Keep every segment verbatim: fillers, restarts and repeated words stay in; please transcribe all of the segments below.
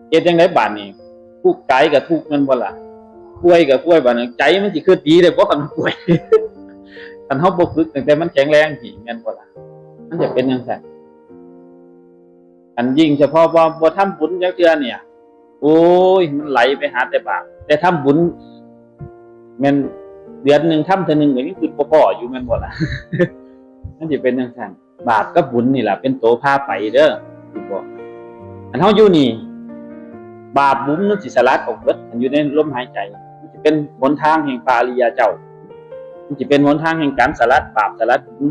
เฮ็ดจั่งใดบาดนี้ ทุกข์กายก็ทุกข์แม่นบ่ล่ะ ป่วยก็ป่วย บาดนี้ใจมันสิคิดดีได้บ่คันมันป่วย คันเฮาบ่ฝึกตั้งแต่มันแข็งแรงพี้ แม่นบ่ล่ะ มันจะเป็นจั่งซั้น อันยิ่งเฉพาะว่าบ่ทำบุญจักเทื่อเนี่ย โอ้ย มันไหลไปหาแต่บาป แต่ทำบุญ แม่นเดือนหนึ่งทำเทื่อหนึ่งก็ยังคิดบ่พออยู่ แม่นบ่ล่ะ มันสิเป็นจั่งซั้น บาปกับบุญนี่ล่ะเป็นตัวพาไปเด้อ สิบอก อันเฮาอยู่นี่ บาปบุญมันสิสลัดออกเบิด อันอยู่ในลมหายใจ มันสิเป็นหนทางแห่งพระอริยเจ้า มันสิเป็นหนทางแห่งการสลัดบาปสลัดบุญ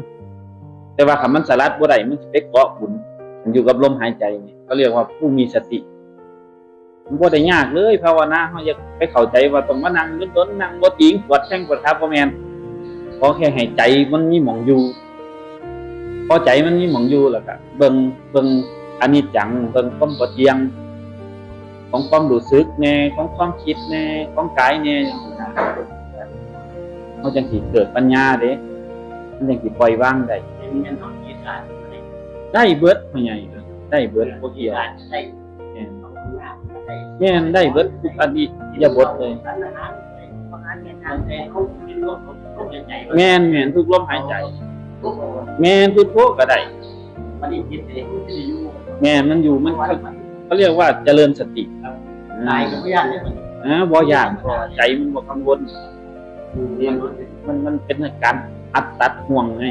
แต่ว่าคันมันสลัดบ่ได้ มันสิไปเกาะบุญ อันอยู่กับลมหายใจนี่ เขาเรียกว่าผู้มีสติ มันบ่ได้ยากเลย ภาวนา เฮาอย่าไปเข้าใจว่าต้องมานั่งดนๆ นั่งบ่ติง ปวดแข้งปวดขา บ่แม่น ขอแค่ให้ใจมันมีหม่องอยู่ พอใจมันมีหม่องอยู่แล้วก็เบิ่ง เบิ่งอนิจจัง เบิ่งความบ่เที่ยง ของความรู้สึกแน่ ของความคิดแน่ ของกายแน่ จั่งซี้นะ เฮาจั่งสิเกิดปัญญาเด้ มันจั่งสิปล่อยวางได้ ได้เบิด พ่อใหญ่ ได้เบิด บ่เกี่ยว แม่น แม่น ได้เบิดทุกอิริยาบถเลย แม่น แม่น ทุกลมหายใจ แม่น พุทโธก็ได้ แม่น มันอยู่ มัน เขาเรียกว่าเจริญสติ อ่า บ่ย่าน ใจมันบ่กังวล มัน มันเป็นการอัดตัดห่วงไง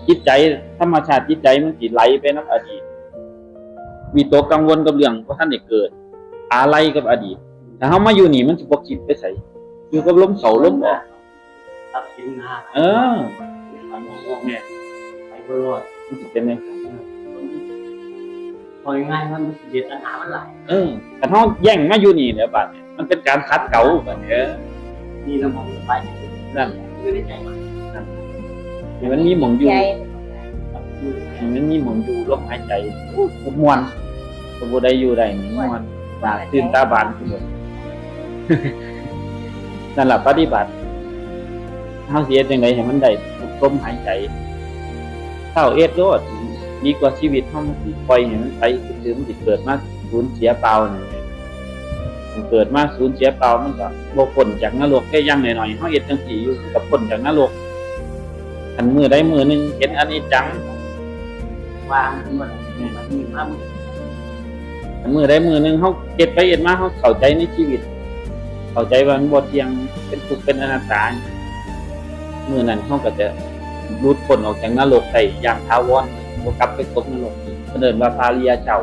จิตใจ ธรรมชาติจิตใจมันสิไหลไปนำอดีต วิตกกังวลกับเรื่องบ่ทันได้เกิด อาลัยกับอดีต ถ้าเฮามาอยู่นี่มันสิบ่คิดไปไส อยู่กับลมเข้าลมออก ตัดสินนะ เออ แม่น ไปบ่รอด มันสิเป็นจั่งซั้น พอง่ายๆ มันสิเด็ดตัณหามันหลาย เออ คันเฮาแย่งมาอยู่นี่แล้วบาดนี้ มันเป็นการขัดเกลาบาดนี้ เออ นี่ละหม่องไป นั่น อยู่ในใจมัน นั่น ให้มันมีหม่องอยู่ ใจ ให้มันมีหม่องอยู่ ลมหายใจ อู้ ม่วน ก็บ่ได้อยู่ได้นี่ ม่วน ตาตื่นตาบานขึ้นหมด นั่นล่ะ ปฏิบัติ เฮาสิเฮ็ดจั่งใดให้มันได้ทุกลมหายใจ เซาเฮ็ดโลด ดีกว่าชีวิตเฮามันสิปล่อยให้มันไปซื่อๆ มันสิเกิดมาสูญเสียเปล่านี่ มันเกิดมาสูญเสียเปล่า มันก็บ่พ้นจากนรกเด้ อย่างน้อยๆ เฮาเฮ็ดจั่งซี้อยู่ ก็พ้นจากนรก คันมื้อใดมื้อหนึ่งเห็นอนิจจัง วางมันบ่ได้ มันมีมา มื้อใดมื้อหนึ่งเฮาเฮ็ดไปเฮ็ดมา เฮาเข้าใจในชีวิต เข้าใจว่ามันบ่เที่ยง เป็นทุกข์ เป็นอนัตตา มื้อนั้นเฮาก็จะหลุดพ้นออกจากนรกได้อย่างถาวร บ่กลับไปตกนรกอีก เพิ่นเอิ้นว่าพระอริยเจ้า